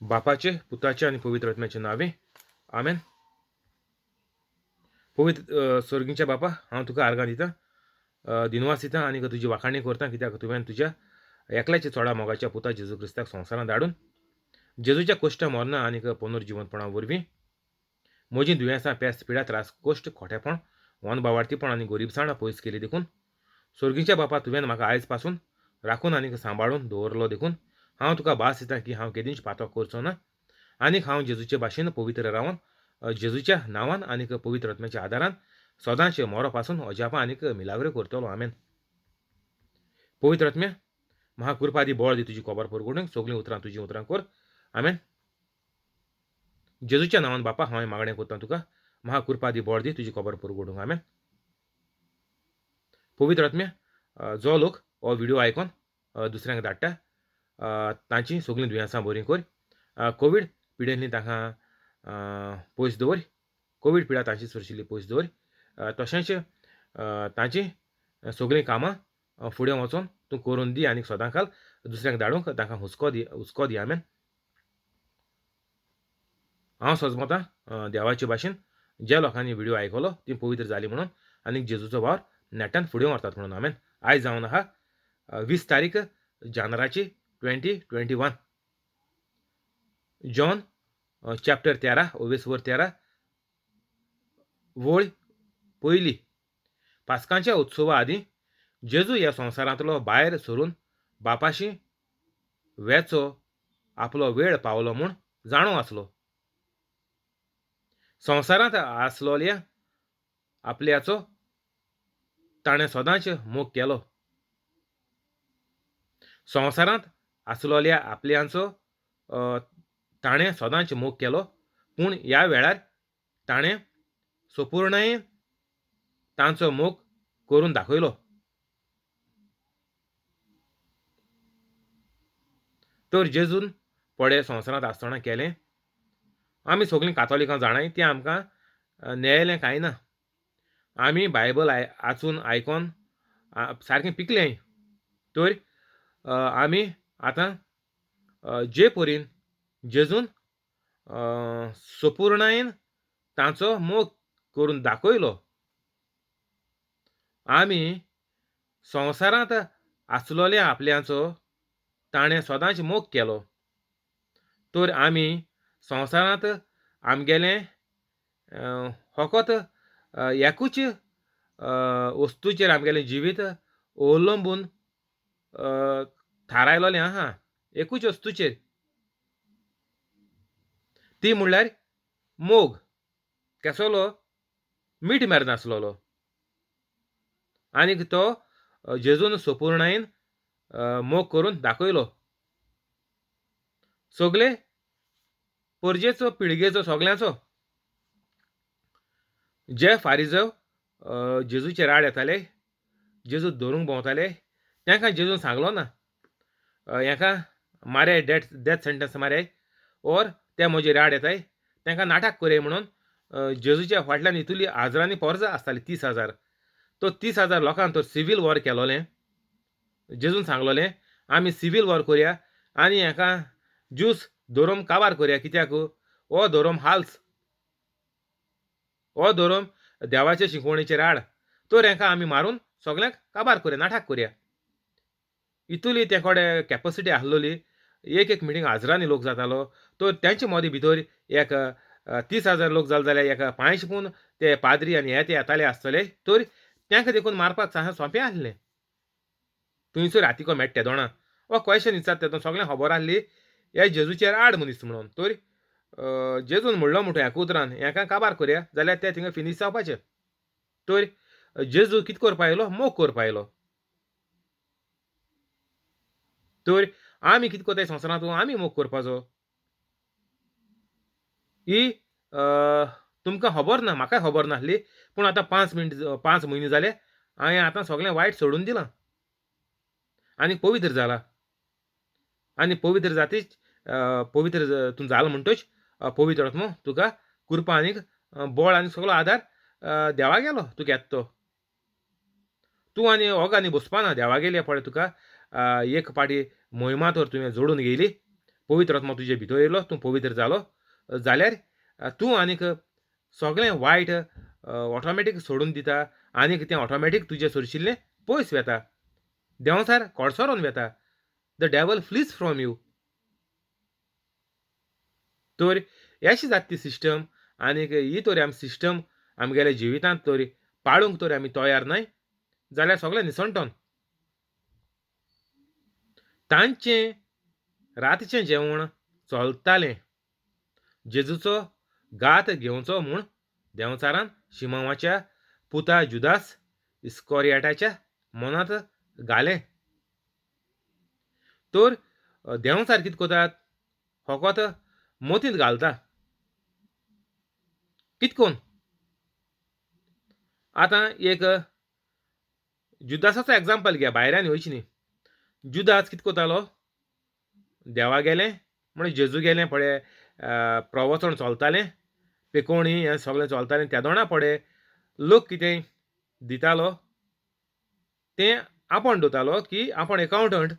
बापाचे, पुताचे आनी पवित्र आत्म्याचे नावे, आमेन. पवित्र स्वर्गीच्या बापा, हांव तुका आर्गां दितां, दिनवास दितां आनी तुजी वाखाणी करता, कित्याक तुवें तुज्या एकल्याच्या चोडा मोगाच्या पुता जेजू क्रिस्ताक संवसारांत धाडून जेजूच्या कश्ट मरना आनी पुनर्जिवनपणा वरवीं म्हजीं दुयेंसां, पेस्त, पिडा, त्रास, कश्ट, खोटेपण, वनबावार्थीपण आनी गरिबसाणां पयस केली देखून स्वर्गीच्या बापा तुवें म्हाका आयज पासून राखून आनी सांबाळून दवरलो देखून हांव तुका भास दितां की हांव केदींच पातक करचो ना आनीक हांव जेजूचे भाशेन पवित्र रावन जेजूच्या नांवान आनीक पवित्र आत्म्याच्या आदारान सदांच मोरो पासून अजापां आनीक मिलाग्रो करतलो. आमेन. पवित्र आत्म्या, म्हाका कृपा दी, बळ दी तुजी खबर परगटूंक, सगळीं उतरां तुजीं उतरां कर. आमेन. जेजूच्या नांवान बापा हांवें मागणें करता तुका, म्हाका कृपा दी, बळ दी तुजी खबर परगटूंक. आमेन. पवित्र आत्म्या, जो लोक हो व्हिडियो आयकोन दुसऱ्यांक धाडटा तांची सगळीं दुयेंसां बरीं कर, कोवीड पिडेंतली तांकां पयस दवर, कोवीड पिडा तांची सरशिल्ली पयस दवर, तशेंच तांची सगळीं कामां फुडें वचोन तूं करून दी आनी सदांकाल दुसऱ्यांक धाडूंक तांकां हुस्को दी, हुस्को दी. आमेन. हांव सजमतां देवाचे भाशेन ज्या लोकांनी व्हिडियो आयकलो ती पवित्र जाली म्हणून आनी जेजूचो वावर नेटान फुडें व्हरतात म्हणून. आमेन. आयज जावन आहा 20 तारीख जानेराची 2021. जॉन चॅप्टर 13 ओवेस वर 13 वळ पयली. पास्कांच्या उत्सवा आदीं जेजू ह्या संवसारांतलो भायर सरून बापाशी वेचो आपलो वेळ पावलो म्हूण जाणो आसलो. संवसारांत आसलोल्या आपल्याचो ताणें सदांच मोग केलो. संवसारांत आसलोल्या आपल्यांचो ताणें सदांच मोग केलो, पूण ह्या वेळार ताणें सपूर्णय तांचो मोग करून दाखयलो. तर जेजून पडे संवसारांत आसतना केलें आमी सगळीं कातोलिकां जाणाय, तें आमकां न्यायलें कांय ना. आमी बायबल आचून आयकोन सारकें पिकलें. तर आमी आतां जे परीन जेजून सपूर्णायेन तांचो मोग करून दाखयलो, आमी संवसारांत आसलोल्या आपल्यांचो ताणें सदांच मोग केलो. तर आमी संवसारांत आमगेलें फकत एकूच वस्तूचेर आमगेलें जिवीत अवलंबून थारायलोलें आहा, एकूच वस्तूचेर, ती म्हणल्यार मोग. केसलो मीठ मेर नासलोलो आनीक तो जेजून सपूर्णायेन मोग करून दाखयलो. सगळे परजेचो पिळगेचो सगळ्यांचो जे फारिजव जेजूचे राड येताले, जेजू धरूंक भोंवताले, तांकां जेजून सांगलो ना हेका मारे डेथ सेंटन्स मारे ओर ते म्हजे राड येताय तांकां नाटक करय म्हणून जेजूच्या फाटल्यान इतली हजारांनी पोरजां आसताली, 30,000. तो 30,000 लोकांक तो सिवील वॉर केलोलें. जेजून सांगलोलें आमी सिवील वॉर करया आनी हेका ज्यूस धोरोम काबार करया, कित्याक हो धोरोम हाल्स, हो धोरोम देवाचे शिकवणेचेर आड, तर हेका आमी मारून सगळ्यांक काबार करया, नाटक करया. इतली ते कडेन कॅपसिटी आसलोली, एक एक मिटींग हजारांनी लोक जातालो. तर तेंचे मदीं भितर एक 30,000 लोक जाले जाल्यार एक 500 पूण ते पाद्री आनी हे ते येताले आसतले. तर तांकां देखून मारपाक सोंपें आसलें. थंयसर हातीको मेट्टे दोणां वा क्वेशन विचारता तेतून सगळें खबर आसली हे जेजूचेर आड मनीस म्हणून. तर जेजून म्हणलो म्हणटा ह्या उतरान हेका काबार करया जाल्यार ते थिंगा फिनीश जावपाचे. तर जेजू कितें करपा आयलो? मोग करपा आयलो. तर आमी कितें करताय संवसारांत? आमी मोग करपाचो. ही तुमकां खबर ना, म्हाकाय खबर नासली, पूण आतां 5 म्हयने जाले हांवें आतां सगळें वायट सोडून दिलां आनी पवित्र जाला. आनी पवित्र जातीच पवित्र तूं जाल म्हणटच पवित्र आत्मो तुका कृपा आनी बळ आनी सगळो आदार देवा गेलो तुका येता तो. तूं आनी ओगांनी बसपा ना, देवा गेली पळय तुका एक पाटी मोहिमा तर तुवें जोडून घेयली, पवित्र आत्मो तुजे भितर येयलो, तूं पवित्र जालो जाल्यार तूं आनीक सगळें वायट ऑटोमॅटीक सोडून दिता आनीक तें ऑटोमॅटीक तुजें सरशिल्लें पयस वेता, देंवचार कडसरोन वेता. The devil flees from you. तर अशी जाता ती सिस्टम. आनीक ही तर आमी सिस्टम आमगेल्या जिवितांत तर पाळूंक तर आमी तयार न्हय जाल्यार सगळें निसणटोन. तांचें रातचें जेवण चलतालें. जेजूचो घात घेवचो म्हूण देंवचारान शिमांवाच्या पुता जुदास इस्कोरियाटाच्या मनांत घालें. तर देंवचार कितें करतात, फकत मतींत घालता. कितें करून आतां एक जुदासाचो एग्जाम्पल घे, भायल्यान येवची न्ही. जुदास कितें करतालो, देवा गेलें म्हण जेजू गेलें पळय प्रवचन चलतालें, पेकोणी हें सगळें चलतालें, तेदोणा पळय लोक कितें दितालो तें आपूण दवरतालो की आपूण एकावंटंट,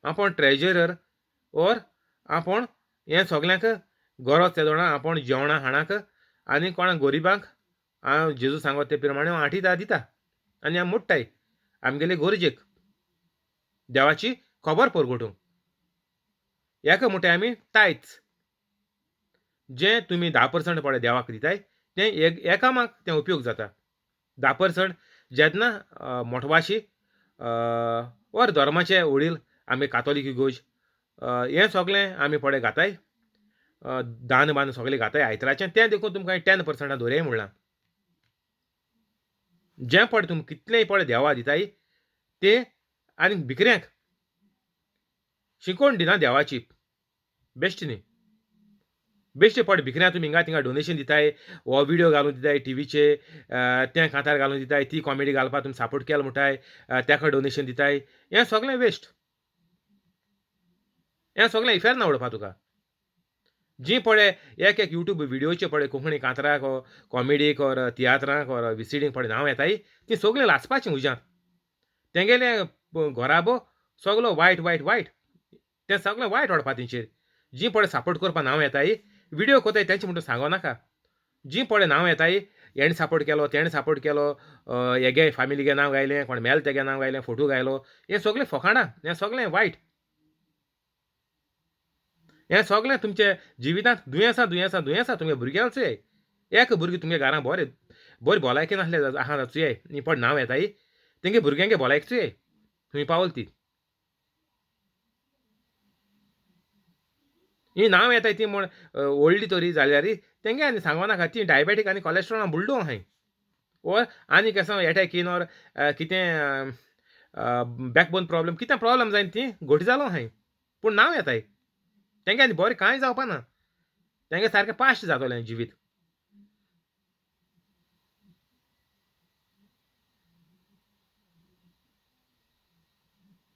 आपूण ट्रेजरर, ओर आपूण हें सगल्यांक गरज तेदोणा आपूण जेवणा खाणाक आनी कोणा गरिबांक हांव जेजू सांगता ते प्रमाणे हांव आठी धा दिता आनी हांव मोडटाय आमगेले गरजेक देवाची खबर परगटूंक. हेका म्हणटाय आमी टायट्स. जें तुमी 10% पळय देवाक दिताय तें एकामाक तें उपयोग जाता. 10% जेन्ना मोटवाशी वर धर्माचे वडील आमी कातोलीक इगोर्ज हें सगळें आमी पळय घाताय, दान बान सगळें घाताय आयतराचें, तें देखून तुमकां 10% दवरया म्हणलां. जें पळय तुमी कितलेंय पळय देवा दिताय तें आनी भिकऱ्यांक शिकोवन दिना देवाची बेश्ट न्ही. बेश्टे पळय भिकऱ्यां तुमी हिंगा थिंगा डोनेशन दिताय, हो विडियो घालून दिताय टिवीचे, तें कांतार घालून दिताय, ती कॉमेडी घालपाक तुमी सपोर्ट केलो म्हणटाय, ताका डोनेशन दिताय, हें सगळें वेस्ट. हें सगळें इफेर्ना उडोवपा तुका. जी पळय एक एक युट्यूब विडियोचे पळय कोंकणी कांताराक कॉमेडीक ओर तियात्रांक ओर विसिडींक पळय नांव येताय ती सगळीं लासपाचीं उज्यांत. तेंगेलें घराबो सगलो वायट वायट वायट, तें सगळें वायट ओडपा तेंचेर. जी पळय सपोर्ट करपा नांव येताय विडियो कोताय तेंचे म्हणटून सांगो नाका. जी पळय नांव येताय हेणें सपोर्ट केलो तेणें सपोर्ट केलो, हेगे फामिलीगे नांव गायलें, कोण मेल तेगे नांव गायलें, फोटो गायलो, हें सगळें फकाणां, हें सगळें वायट. हें सगळें तुमच्या जिवितांत दुयेंसां दुयेंसां दुयेंसां तुमगे भुरग्यांचूय. एक भुरगीं तुमगे घरां बरें बरी भलायकी नासले आहा जाचूय न्ही पड नांव येताय तेंगे भुरग्यांगे भलायकीचूय थंय पावल ती. ही नांव येताय ती म्हण व्हडली तरी जाल्यार तेंगे आनी सांगो नाका, ती डायबेटीक आनी कॉलेस्ट्रॉलान बुड्डो आहाय ओर आनी केसो एटॅक येन ओर कितें बॅकबोन प्रॉब्लम कितें प्रॉब्लम जायन ती घट जालो आहाय, पूण नांव येताय तेंगे आनी बरें कांय जावपा ना, तेंगे सारकें पाश्ट जातलें जिवीत.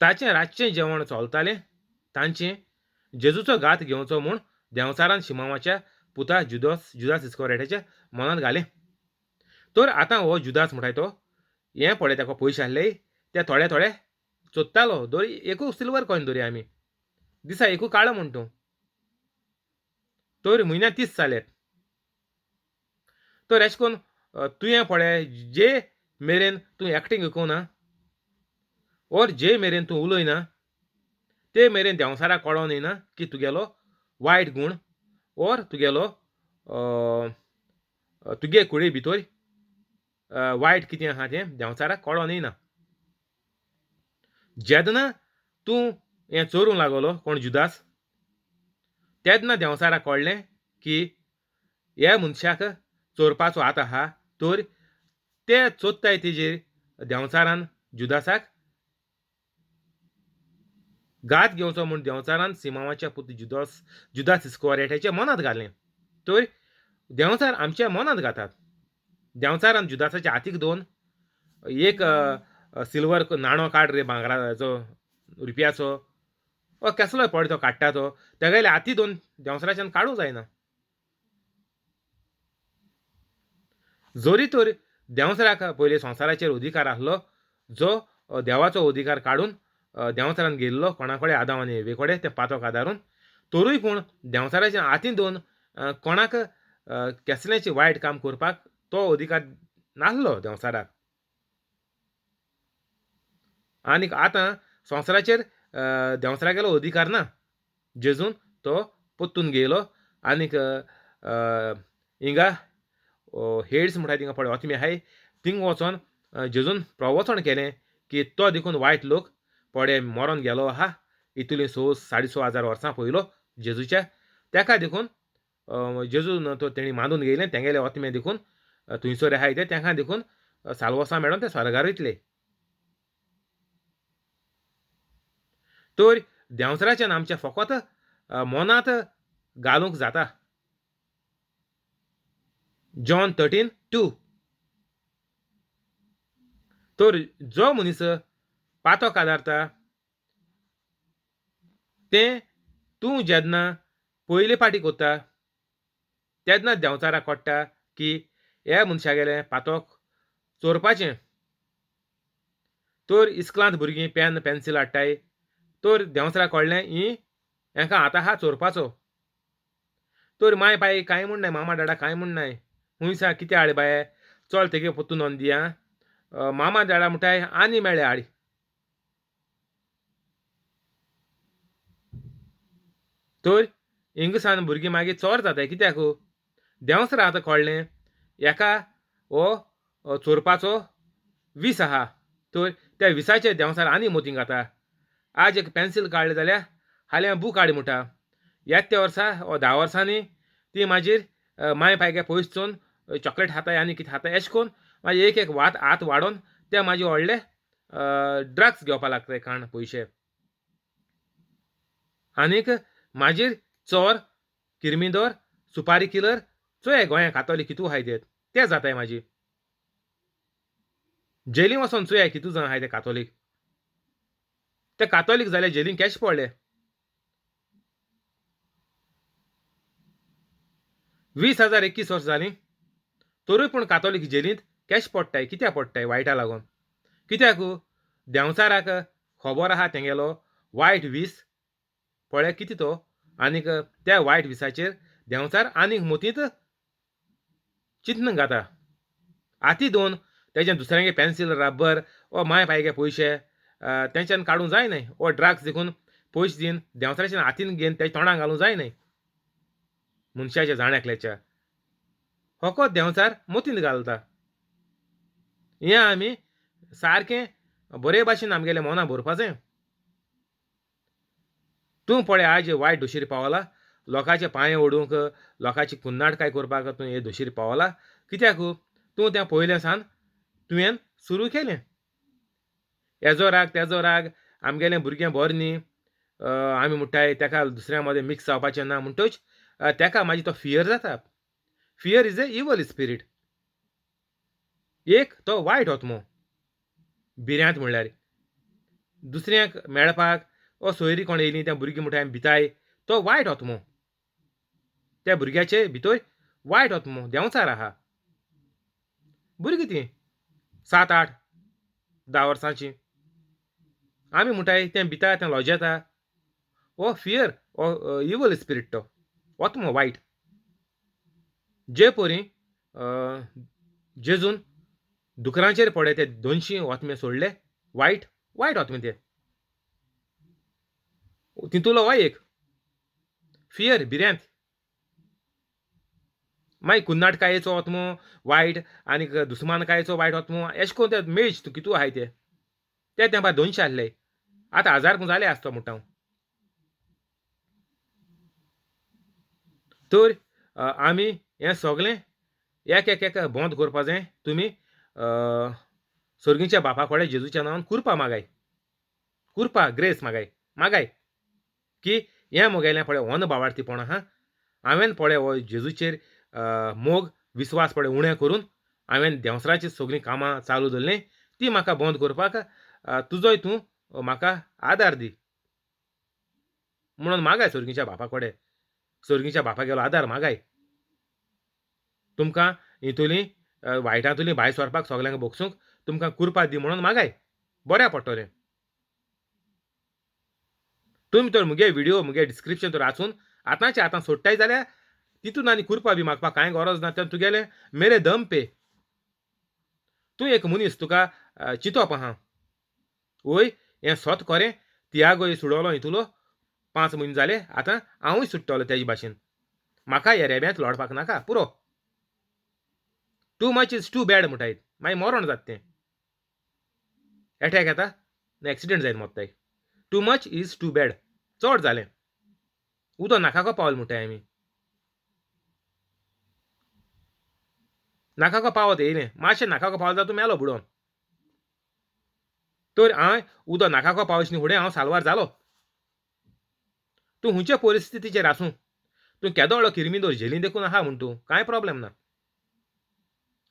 ताचें रातचें जेवण चलतालें तांचें जेजूचो घात घेवचो म्हूण देंवचारान शिमांवाच्या पुता जुदास इस्कोरियोटाच्या मनांत घालें. तर आतां हो जुदास म्हणटाय तो हें पळय ताका पयशे आसले ते थोडे थोडे चोदतालो. दोरी एकू सिल्वर कॉयन दोरी आमी दिसा एकू काळो म्हण तूं, तर म्हयन्या 30 जाले. तर अशें करून तुवें पळय जे मेरेन तूं एक्टींग करूं ना ओर जे मेरेन तूं उलयना ते मेरेन देंवचाराक कळोन येना की तुगेलो वायट गूण ओर तुगेलो तुगे कुडी भितर वायट कितें आहा तें देंवचाराक कळोन येना. जेन्ना तूं हें चोरूंक लागलो कोण जुदास, तेन्ना देंवचाराक कळ्ळें की ह्या मनशाक चोरपाचो हात आहा. तर ते चोदताय तेजेर देंवचारान जुदासाक घात घेवचो म्हूण देंवचारान सिमांवाच्या पूत जुदास इस्कोरियोटाच्या मनांत घालें. तर देंवचार आमच्या मनांत घातात. देंवचारान जुदासाच्या हातीक दोन एक सिल्वर नाणो काड रे भांगराचो रुपयाचो ओ केसलोय पळय तो काडटा तो तेगेले हाती दोन देंवचाराच्यान काडूंक जायना. जरी तर देंवचाराक पयलीं संवसाराचेर अधिकार आसलो जो देवाचो अधिकार काडून देंवचारान गेल्लो कोणा कडेन आदांव आनी हेवे कडेन तें पातक आदारून, तरूय पूण देंवचाराच्या हातीन दोन कोणाक केसलेंच वायट काम करपाक तो अधिकार नासलो देंवचाराक. आनीक आतां संवसाराचेर देंवचारागेलो अधिकार ना. जेजून तो पोत्तून घेयलो आनीक हिंगा हेड्स म्हणटा थिंगा पळय ऑतमी आहाय थिंग वचोन जेजून प्रवचन केलें की तो देखून वायट लोक पडे मरोन गेलो आहा इतूली 6 6,500 वर्सां पयलो जेजूच्या तेका देखून जेजून तो तेणी मानून घेयलें तेंगेले ऑतमे देखून थंयसर आहाय ते तेंका देखून सालवसां मेळोन ते स्वर्गार वयतले. तर देंवचाराच्यान आमच्या फकत मनांत घालूंक जाता. जॉन 13:2. तर जो मनीस पातक आदारता तें तूं जेन्ना पयले पाटी कोत्ता तेन्ना देंवचाराक कळटा की ह्या मनशागेलें पातक चोरपाचें. तर इस्कुलांत भुरगीं पेन पेन्सील हाडटाय तर देंवचाराक कळ्ळें ही हेंकां आतां आहा चोरपाचो. तर माय पाय कांय म्हणनाय, मामा डाडा कांय म्हणनाय, हुंय सा कितें हाड बाये चल तेगे पोत्तून नोंद दिया. मामा डाडा म्हणटाय आनी मेळ्ळे हाड. तर हिंगसान भुरगीं मागीर चोर जाताय. कित्याक देंवचारा आतां कळ्ळें हेका हो चोरपाचो वीस आहा. तर त्या विसाचेर देंवचार आनी मोतींक घाता. आज एक पेन्सील काडलें जाल्यार फाल्यां बूक हाड म्हणटा. येता त्या वर्सा वो 10 वर्सांनी ती मागीर माय पायगे पयस चोवन चॉकलेट खाताय आनी कितें खाताय अशें करून मागीर एक एक वात हात वाडोवन ते मागीर व्हडले ड्रग्स घेवपाक लागताय काण पयशे. आनीक मागीर चोर किर्मिदोर सुपारी किलर चोय गोंया कातोलीक कितू आहाय ते ते जाताय. मागीर जेलीन वचोन चोया कितू जाण आहाय ते कातोलीक. ते कातोलीक जाल्यार जेलीन कॅश पडले. 20,021 वर्सां जालीं तरूय पूण कातोलीक जेलींत कॅश पडटाय. कित्याक पडटाय? वायटा लागून. कित्याक देंवचाराक खबर आहा तेंगेलो वायट वीस पळय कितें तो आनीक त्या वायट विसाचेर देंवचार आनीक मोतींत चिंतन घाता. आती दोन तेज्यान दुसऱ्यांगे पेन्सील रबर वो माय पायगे पयशे तेंच्यान काडूंक जाय न्हय, वो ड्रग्स देखून पयशे दिवन देंवचाराच्यान हातीन घेवन तेज्या तोंडाक घालूंक जाय न्हय मनशाच्या जाण एकल्याच्या. फकत देंवचार मोतींत घालता. हें आमी सारकें बरे भाशेन आमगेलें मनां भरपाचें. तूं पळय आज वायट दोशीर पावला, लोकांचे पांय ओडूंक लोकांची कुन्नाटकाय करपाक तूं हे दोशीर पावला. कित्याक तूं तें पयलें सान तुवें सुरू केलें. हेजो राग तेजो राग आमगेलें भुरगें बरें न्ही आमी म्हणटाय तेका दुसऱ्या मदें मिक्स जावपाचें ना म्हणटच तेका मागीर तो फियर जाता. Fear is a evil spirit. एक तो वायट आत्मो भिऱ्यांत म्हणल्यार दुसऱ्यांक मेळपाक वो सोयरी कोण येयली त्या भुरगीं म्हणटाय भिताय तो वायट आत्मो. त्या भुरग्याचे भितर वायट आत्मो देंवचार आहा. भुरगीं तीं 7, 8, 10 वर्सांची आमी म्हणटाय तें भिता तें लॉजेता. हो फियर हो इवल स्पिरीट तो आत्मो वायट. जे परी जेजून दुकरांचेर पडे ते 200 आत्मे सोडले वायट वायट आत्मे ते तितूलो हो एक फियर भिऱ्यांत. मागीर कुन्नाटकायेचो आत्मो वायट आनीक दुस्मानकायेचो वायट आत्मो अशें करून ते मेज तूं कितू आहाय ते ते तेंपार 200 आसले आतां 1000 पूण जाले आसतो म्हणटा हांव. तर आमी हें सगळें एक एक एक बंद करपा जाय. तुमी सर्गीच्या बापा कडेन जेजूच्या नांवान कुरपा मागाय, कुरपा ग्रेस मागाय मागाय की हें म्हगेलें पळय होन बावार्थीपण आहा. हांवें पळय हो जेजूचेर मोग विस्वास पळय उणें करून हांवें देंवचाराचीं सगळीं कामां चालू दवरलीं ती म्हाका बंद करपाक तुजोय तूं म्हाका आदार दी म्हणून मागाय सर्गीच्या बापा कडेन. सर्गीच्या बापा गेलो आदार मागाय. तुमकां हितूली वायटांतुली भायर सरपाक सगल्यांक भोगसूंक तुमकां कुरपा दी म्हणून मागाय, बऱ्या पडटलें. तुमी तर मुगे व्हिडियो मुगे डिस्क्रिप्शन तर आसून आतांचे आतां सोडटाय जाल्यार तितून आनी कुरपा बी मागपाक कांय गरज ना. तेन्ना तुगेलें मेरे दम पे तूं एक मनीस तुका चिंतप आहा वय हें सत खरें तियागोय सुडवलो हितुलो 5 म्हयने जाले आतां हांवूय सुट्टलो तेजे भाशेन म्हाका ह्या रेब्यांत लोडपाक नाका पुरो. Too much is too bad म्हणटाय मागीर मरण जाता तें एटॅक येता एक्सिडंट जायत मोत्ताय. Too much is too bad चड जालें उदो नाकाको पावल म्हणटाय आमी नाकाको पावत येयलें मातशें नाकाको पावल जाता तूं मेलो बुडोन. तर हांवें उदो नाकाको पावस न्ही फुडें हांव साल्वार जालो. तूं खंयचे परिस्थितीचेर आसूं तूं केदो व्हडलो किर्मिदोर झेली देखून आहा म्हूण तूं कांय प्रोब्लेम ना.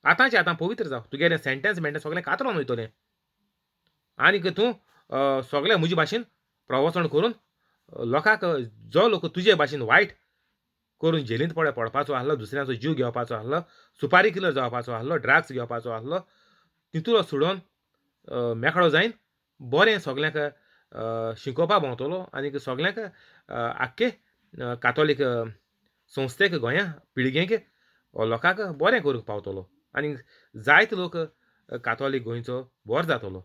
आतांचें आतां पवित्र जाव तुगेलें सेंटेन्स मेंटेन्स सगळें कातरोन वयतलें आनीक तूं सगळें म्हजे भाशेन प्रवचन करून लोकांक जो लोक तुजे भाशेन वायट करून जेलींत पडपाचो आसलो दुसऱ्यांचो जीव घेवपाचो आसलो सुपारी किलर जावपाचो आसलो ड्रग्स घेवपाचो आसलो तितूंत सोडून मेकळो जायन बरें सगल्यांक शिकोवपा भोंवतलो आनीक सगल्यांक आख्खे कातोलीक संस्थेक गोंया पिळगेक लोकांक बरें करूंक पावतलो आनी जायते लोक कातोलीक गोंयचो बरो जातलो.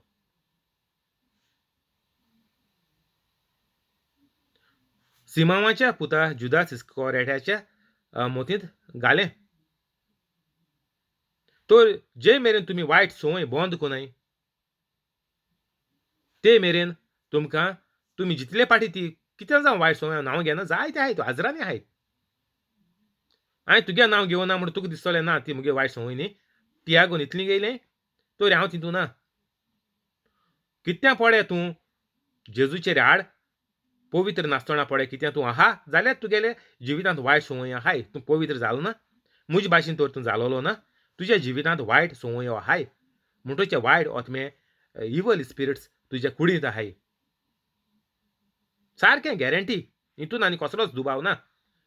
सिमांवाच्या पुता जुदास इस्कोरियोटाच्या मोतींत घालें. तर जे मेरेन तुमी वायट संवय बंद कोनाय ते मेरेन तुमकां तुमी जितले पाटी ती कितें जावं वायट संवय नांव घेना जायते आहाय हजरांनी आहाय. हांवें तुगे नांव घेवना म्हूण तुका दिसतलें ना ती मुगे वायट संवय न्ही तियागोन इतली गेलें तर हांव तितू ना. कितें पळय तूं जेजूचेर आड पवित्र नासतना पळय कितें तूं आहा जाल्यार तुगेले जिवितांत वायट संवय आहाय. तूं पवित्र जालो ना म्हजे भाशेन तर तूं जालोलो ना तुज्या जिवितांत वायट संवयो आहाय म्हणटचे वायट आत्मे इवल स्पिरिट्स तुज्या कुडींत आहाय सारकें गॅरंटी हितून आनी कसलोच दुबाव ना.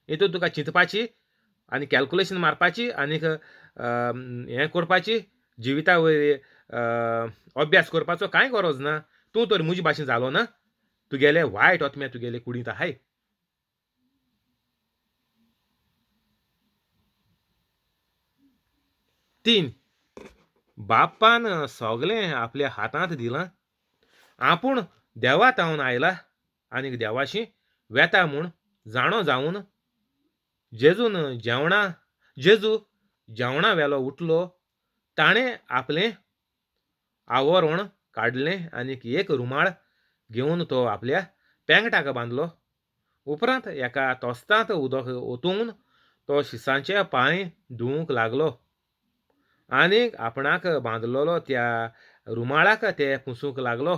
हितून तुका चिंतपाची आनी कॅल्कुलेशन मारपाची आनीक हें करपाची जिविता वयर अभ्यास करपाचो कांय गरज ना. तूं तर म्हजे भाशेन जालो ना तुगेले वायट आत्मे तुगेले कुडींत आहाय. तीन बापान सगळें आपल्या हातांत दिलां आपूण देवा तावन आयला आनीक देवाशी वेता म्हूण जाणो जावन जेजून जेवणा जेजू जेवणा वेलो उठलो ताणें आपलें आवरण काडलें आनीक एक रुमाळ घेवन तो आपल्या पेंगटाक बांदलो. उपरांत एका तोस्तांत उदक ओतून तो शिसांचे पांय धुवूंक लागलो आनीक आपणाक बांदलेलो त्या रुमाळाक ते पुसूंक लागलो.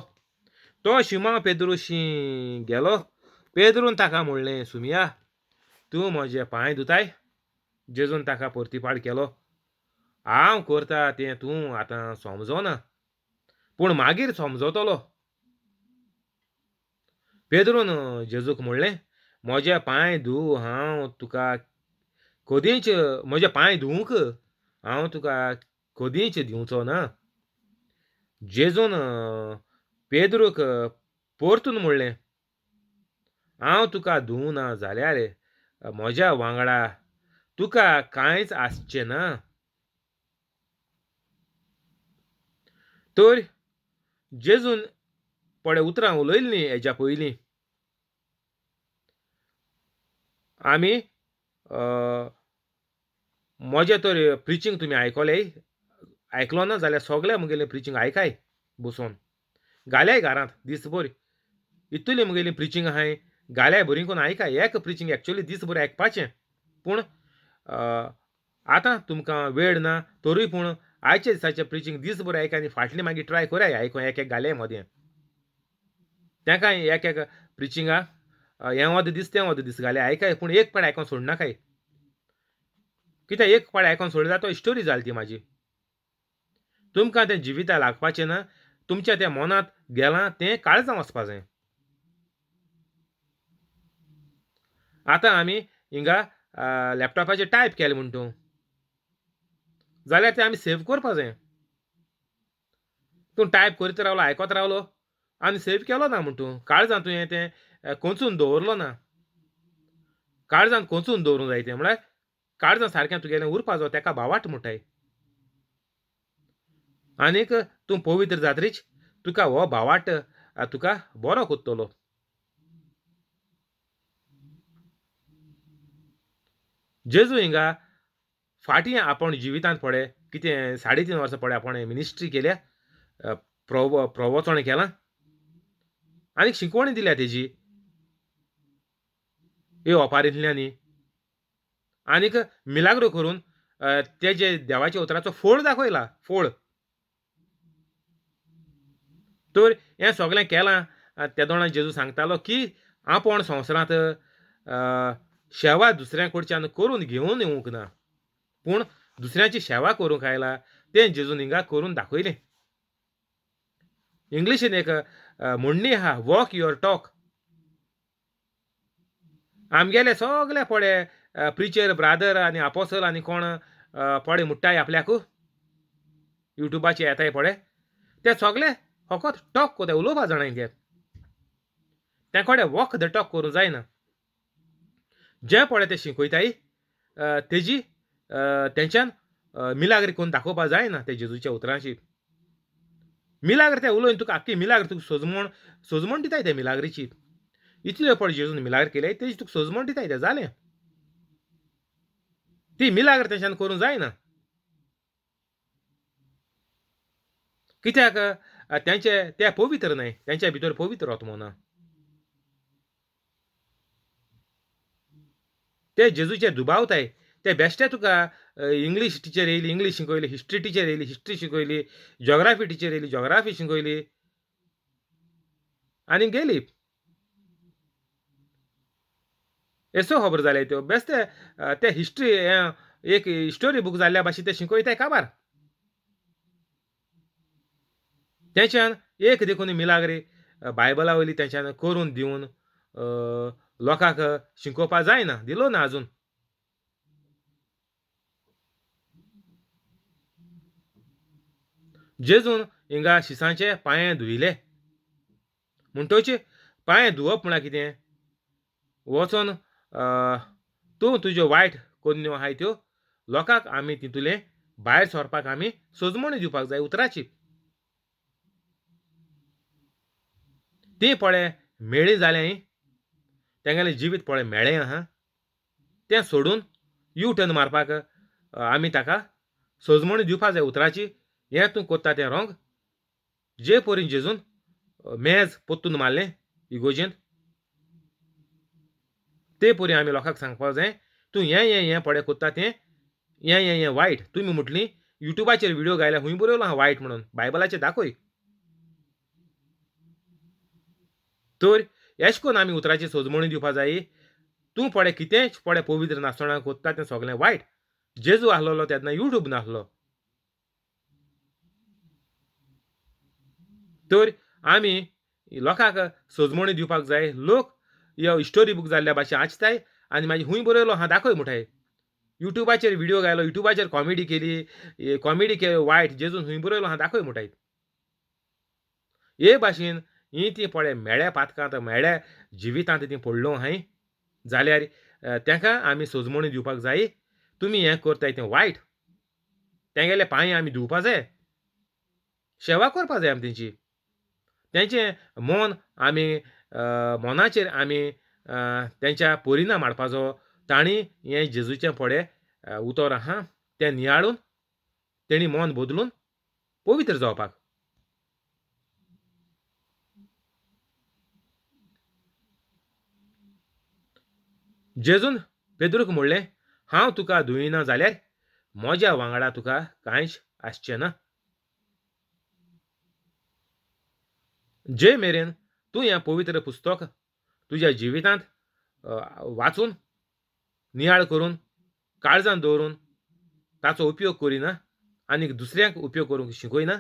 तो शिमा पेद्रुशी गेलो. पेद्रून ताका म्हणलें सुमिया तूं म्हजे पांय धुताय. जेजून ताका परतिपाड केलो हांव करता तें तूं आतां समजना पूण मागीर समजतलो. पेद्रून जेजूक म्हणलें म्हजे पांय धू हांव तुका कदींच म्हजे पांय धुवूंक हांव तुका कदींच दिवचो ना. जेजून पेद्रूक परतून म्हणलें हांव तुका धुवना जाल्यार म्हज्या वांगडा तुका कांयच आसचें ना. तर जेजून पळय उतरां उलयल्लीं हेज्या पयलीं आमी म्हजें तर प्रिचींग तुमी आयकलें आयकलो ना जाल्यार सगळें म्हगेलें प्रिचींग आयकाय बसोन घाल्याय घरांत दीसभर इतली म्हगेली प्रिचींग आहाय घाल्याय बरी करून आयकाय. एक प्रिचींग एक्चुअली दीसभर आयकपाचें पूण आतां तुमकां वेळ ना तरूय पूण आयच्या दिसाचें प्रिचींग दीसभर आयक आनी फाटली मागीर ट्राय कराय आयको एक एक घाल्याय मदें तेका एक एक प्रिचिंगा हें वद दीस तें वद दीस घाले आयकाय पूण एक पाट आयकोन सोडनाकाय कित्याक एक पाट आयकोन सोडले जाल्यार तो स्टोरी जाली ती म्हाजी. तुमकां तें जिविता लागपाचें ना तुमच्या त्या मनांत गेलां तें काळजां वचपा जाय. आतां आमी हिंगा लॅपटॉपाचेर टायप केलें म्हूण तूं जाल्यार तें आमी सेव करपा जाय. तूं टायप करीत रावलो आयकत रावलो आनी सेव केलो ना म्हूण तूं काळजां तुवें तें कोंचून दवरलो ना. काळजान कोंचून दवरूंक जाय तें, म्हळ्यार काळजान सारकें तुगेलें उरपा जाय, तेका भावार्थ म्हणटाय. आनीक तूं पवित्र जातरीच तुका हो भावार्थ तुका बरो कोत्तलो. जेजू हिंगा फाटीं आपूण जिवितांत पळय कितें 3.5 वर्सां पळय आपूण मिनिस्ट्री केल्या, प्रवचन केलां आनी शिकवण दिल्या तेजी हे ओपारींतल्यानी, आनीक मिलाग्रो करून तेजे देवाच्या उतराचो फोळ दाखयला, फोळ. तर हें सगळें केलां तेदोणा जेजू सांगतालो की आपूण संवसारांत सेवा दुसऱ्या कडच्यान करून घेवन येवंक ना, पूण दुसऱ्याची सेवा करूंक आयला तें जेजून हिंगा करून दाखयलें. इंग्लिशीन एक म्हणणी आहा, वॉक your talk. आमगेले सगळे पडे प्रिचर ब्रादर आनी आपोसल आनी कोण पडे मुट्टाय आपल्याक युट्यूबाचेर येताय पडे, ते सगळे फकत टॉक कोताय, उलोवपा जाणाय ते, ते कडेन वॉक the talk करूंक जायना. जें पळय ते शिकयताय तेजी तेंच्यान मिलाग्र करून दाखोवपा जायना ते जेजूच्या उतरांची. मिलाग्र ते उलोवन तुका आख्खी मिलाग्र तुका सोजमण सोजमण दिताय ते मिलाग्रीची. इतल्यो पळय जेजून मिलाग्र केले तेजी तुका सोजमण दिताय ते, जालें. ती मिलाग्र तेंच्यान करूंक जायना, कित्याक तेंचे ते पवित्र न्हय, तेंच्या भितर पवित्र आत्मो ना. ते जेजूचे दुबावताय, ते बेश्टे तुका इंग्लीश टिचर येयली इंग्लीश शिकयली, हिस्ट्री टिचर येयली हिस्ट्री शिकयली, जॉग्राफी टिचर येयली जॉग्राफी शिकयली आनी गेली. येसो खबर जाले त्यो बेश्टे ते हिस्ट्री एक स्टोरी बूक जाल्ल्या भाशेन ते शिकयताय काबार. तेंच्यान एक देखून मिलाग्री बायबला वयली तेंच्यान करून दिवन लोकांक शिकोवपा जायना, दिलो ना अजून. जेजून हिंगा शिसांचे पांये धुयले, म्हणटोच पांये धुवप म्हळ्यार कितें, वचोन तूं तुज्यो वायट कोन्न्यो आहाय त्यो लोकांक आमी तितूले भायर सरपाक आमी सोजमणी दिवपाक जाय उतराची. ती पळय मेळी जालें, तेंगेलें जिवीत पळय मेळ्ळें आहा, तें सोडून यू टर्न मारपाक आमी ताका सोजमणी दिवपाक जाय उतराची. हें तूं कोत्ता तें रोंग. जे परी जेजून मेज पोत्तून मारलें इगोजेंत, ते परी आमी लोकांक सांगपाक जाय तूं हें हें हें पळय कोत्ता तें हें हें हें वायट. तुमी म्हटली युट्यूबाचेर व्हिडियो घायल्या खूंय बरयलो आहा वायट म्हणून, बायबलाचेर दाखय. तर एश कोन्न आमी उतराची सोजमणी दिवपा जाय. तूं पळय कितेंच पळय पवित्र नासतना कोत्ता तें सगळें वायट. जेजू आसलेलो तेन्ना युट्यूब नासलो. तर आमी लोकांक सोजमणी दिवपाक जाय. लोक यो स्टोरी बूक जाल्ल्या भाशेन आचताय आनी मागीर खूंय बरयलो आहा दाखय म्हणटाय. युट्यूबाचेर व्हिडियो घायलो, युट्यूबाचेर कॉमेडी केली, कॉमेडी केली वायट, जेजून खूंय बरयलो आहा दाखय म्हणटाय. हे भाशेन ही ती पळय मेळ्या पातकांत मेळ्या जिवितांत ती पडलो आहाय जाल्यार तांकां आमी सोजमणी दिवपाक जाय. तुमी हें करताय तें वायट, तेंगेले पांय आमी धुवपा जाय, सेवा करपा जाय आमी तेंची. तेंचें मन आमी मनाचेर आमी तेंच्या परिणाम हाडपाचो. तांणी हें जेजूचें पळय उतर आहा तें नियाळून तेणी मन बदलून पवित्र जावपाक. जेजून पेद्रूक म्हणलें, हांव तुका धुयना जाल्यार म्हज्या वांगडा तुका कांयच आसचें ना. जे मेरेन तूं हें पवित्र पुस्तक तुज्या जिवितांत वाचून नियाळ करून काळजान दवरून ताचो उपयोग करिना आनी दुसऱ्यांक उपयोग करूंक शिकयना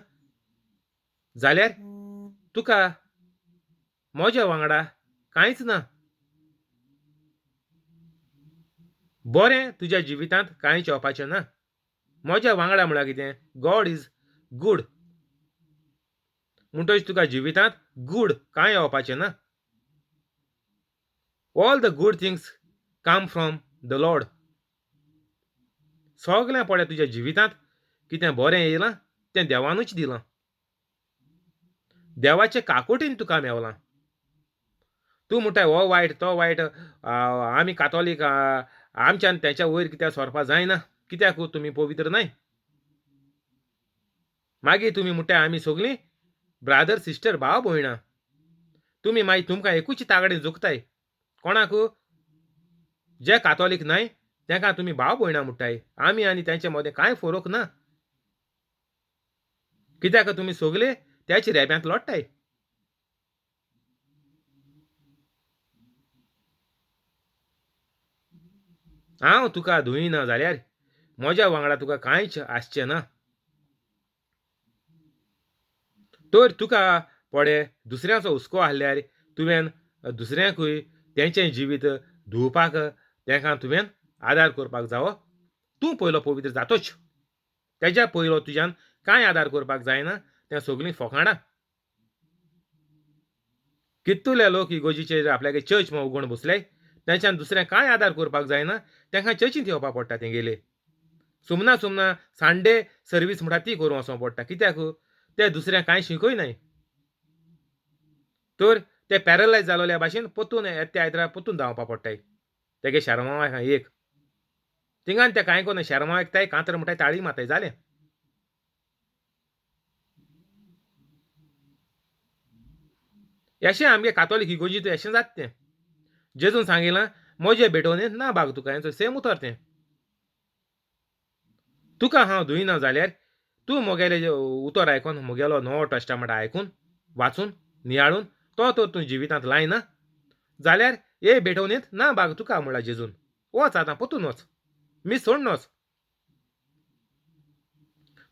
जाल्यार तुका म्हज्या वांगडा कांयच ना. बरें तुज्या जिवितांत कांयच येवपाचें ना. म्हज्या वांगडा म्हळ्यार कितें, गॉड is good. म्हणटच तुका जिवितांत गूड कांय येवपाचें ना. All the good things come from the Lord. सगळें पळय तुज्या जिवितांत कितें बरें येयलां तें देवानूच दिलां. देवाचे काकुटीन तुका मेवलां. तूं म्हणटाय हो वायट तो वायट, आमी कातोलीक, आमच्यान तेच्या वयर कित्याक सोरपा जायना, कित्याक तुमी पवित्र न्हय. मागीर तुमी म्हणटाय आमी सगळीं ब्रादर सिस्टर भाव भयणां. तुमी मागीर तुमकां एकूच तागडेन जोखताय. कोणाक? जे कातोलीक न्हय तांकां तुमी भाव भयणां म्हणटाय. आमी आनी तेंचे मदें कांय फरक ना, कित्याक तुमी सगळे त्याच रेब्यांत लोट्टाय. हांव तुका धुयना जाल्यार म्हज्या वांगडा तुका कांयच आसचें ना. तर तुका पडे दुसऱ्याचो हुस्को आहल्यार तुवें दुसऱ्यांकूय तेंचें जिवीत धुवपाक तेंकां तुवें आदार करपाक जावो. तूं पयलो पवित्र जातोच, तेज्या पयलो तुज्यान कांय आदार करपाक जायना. तें सगळीं फोकाणां. कितले लोक इगोजीचेर आपल्यागे चर्च म्हूण उगोवन बसले, तेंच्यान दुसऱ्यांक कांय आदार करपाक जायना, तेंकां चर्चींत येवपाक पडटा. तेंगेले सुमना सुमना संडे सर्वीस म्हणटा ती करूं वचोंक पडटा, कित्याक ते दुसऱ्यांक कांय शिकय नाय. तर ते पॅरलायज जालोल्या भाशेन परतून येता आयतरा परतून धांवपाक पडटाय. तेगे शेरमांव एक थिंगान ते कांय कोन्ना, शेरमांव आयकताय, कांतर म्हणटाय, ताळी मारताय, जालें. अशें आमगे कातोलीक इगोर्जींत अशें जाता तें. जेजून सांगिलां म्हजे भेटवणेंत ना भाग तुका, हेंचो सेम उतर तें. तुका हांव धुयना जाल्यार तूं म्हगेलें उतर आयकून, म्हगेलो नवो टेस्टामेंट आयकून, वाचून, नियाळून तो तर तूं जिवितांत लायना जाल्यार हे भेटवणेंत ना भाग तुका म्हणला जेजून. वच आतां परतून वच, मीस सोडून वच.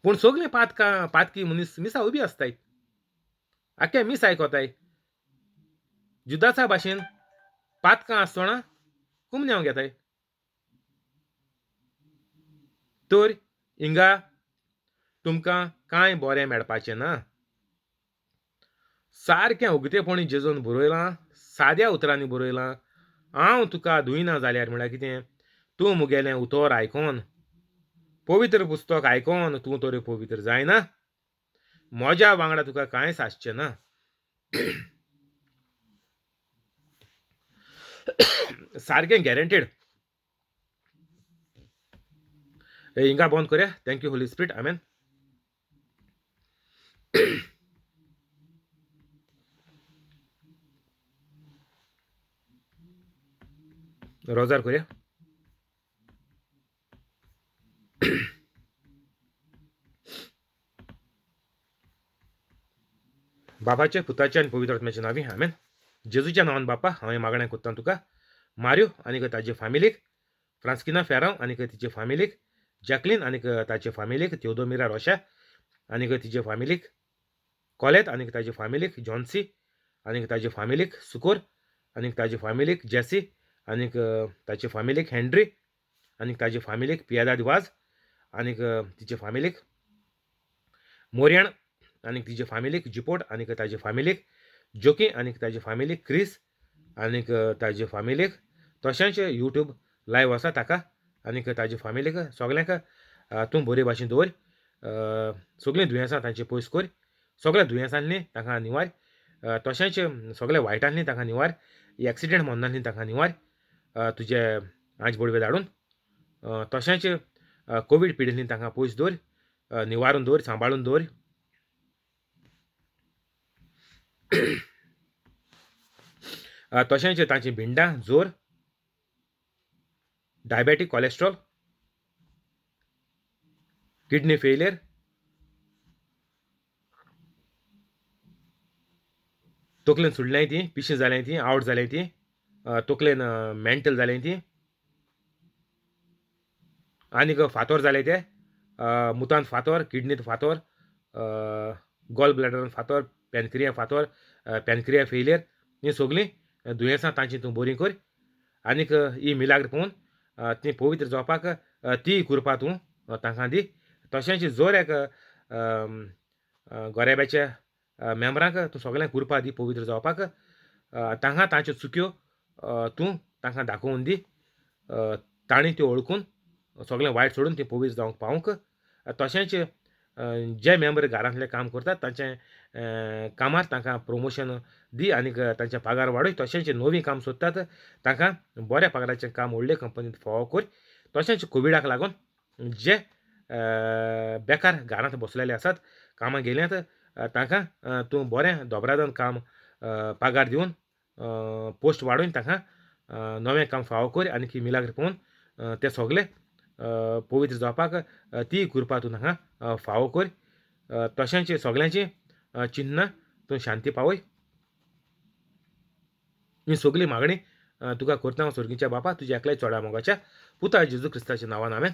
पूण सगळीं पातकां पातकी मनीस मिसा उबी आसताय, आख्खे मीस आयकोताय. जुदासा भाशेन पातकां आसतना कुमन्यांव घेताय. तर हिंगा तुमकां कांय बरें मेळपाचें ना. सारकें उगतेपणी जेजून बरयलां, साद्या उतरांनी बरयलां, हांव तुका धुयना जाल्यार म्हळ्यार कितें, तूं म्हगेलें उतर आयकोन, पवित्र पुस्तक आयकोन तूं तर पवित्र जायना, म्हज्या वांगडा तुका कांयच आसचें ना. सारकें गॅरंटेड. हिंगा बंद करया. Thank you Holy Spirit, amen. रोजार करया. बापाचे, पुताचे आनी पवित्र आत्म्याच्या नांवी, आमेन. जेजूच्या नांवान बापा, हांव हें मागणें कोत्ता तुका, मार्यो आनी ताजे फामिलीक, फ्रांस्किना फेरांव आनी तिचे फामिलीक, जॅकलीन आनी ताचे फामिलीक, थियोदोमिरा रोशा आनी तिचे फामिलीक, कॉलेत आनी ताजे फामिलीक, जॉन्सी आनी ताजे फामिलीक, सुकोर आनी ताजे फामिलीक, जेसी आनी ताचे फामिलीक, हेनरी आनी ताजे फामिलीक, पियादाद वाज आनी तिचे फामिलीक, मोरयाण आनी तिचे फामिलीक, जिपोट आनी ताजे फामिलीक, जोकी आनी ताजे फामिलीक, क्रिस आनी ताजे फामिलीक, तशेंच यूट्यूब लायव आसा ताका आनी ताजे फामिलीक, सगल्यांक तूं बरे भाशेन दवर. सगळीं दुयेंसां तांचे पयस कर, सगळ्या दुयेंसांनी तांकां निवार, तशेंच सगळे वायटांनी तांकां निवार, एक्सिडेंट मरणांनी तांकां निवार, तुजे आंज बडवे धाडून, तशेंच कोवीड पिडिल्लीं तांकां पयस दवर, निवारून दवर, सांबाळून दवर. तशेंच तांची भिंडां, जोर, डायबेटीक, कॉलेस्ट्रॉल, किडनी फेलियर, तकलेन सुडल्याय ती, पिशें जाल्याय ती, आवट जाल्याय ती, तकलेन मेंटल जाल्याय ती, आनीक फातोर जाले ते, मुतान फातोर, किडनीत फातोर, गॉल ब्लॅडरान फातोर, पॅनक्रिया फातोर, पॅनक्रिया फेलियर, हीं सगळीं दुयेंसां तांची तूं बरीं कर. आनीक ही मिलाग्र पळोवन ती पवित्र जावपाक ती कृपा तूं तांकां दी. तशेंच जोर एक गोरेब्याच्या मेंबरांक तूं सगळ्यांक कृपा दी पवित्र जावपाक, तांकां तांच्यो चुक्यो तूं तांकां दाखोवन दी, तांणी त्यो वळखून सगळें वायट सोडून तीं पवित्र जावंक पावूंक. तशेंच जे मेंबर घरांतलें काम करतात तांचें कामार तांकां प्रोमोशन दी आनीक तांचे पगार वाडय. तशेंच नवीं काम सोदतात तांकां बऱ्या पगाराचें काम व्हडले कंपनींत फावो कर. तशेंच कोविडाक लागून जे बेकार घरांत बसलेले आसात, कामां गेल्यात, तांकां तूं बरें दोबरादान काम पगार दिवन पोस्ट वाडोवन तांकां नवें काम फावो कर आनी ती मिलाग्र पळोवन ते सगले पवित्र जावपाक ती कृपा तूं तांकां फावो कर. तशेंच सगल्यांची चिन्नां तूं शांती पावय. ही सगली मागणी तुका करता हांव सर्गीच्या बापा, तुज्या एकल्या चोडा मोगाच्या पुता जेजू क्रिस्ताच्या नांवान, आमेन.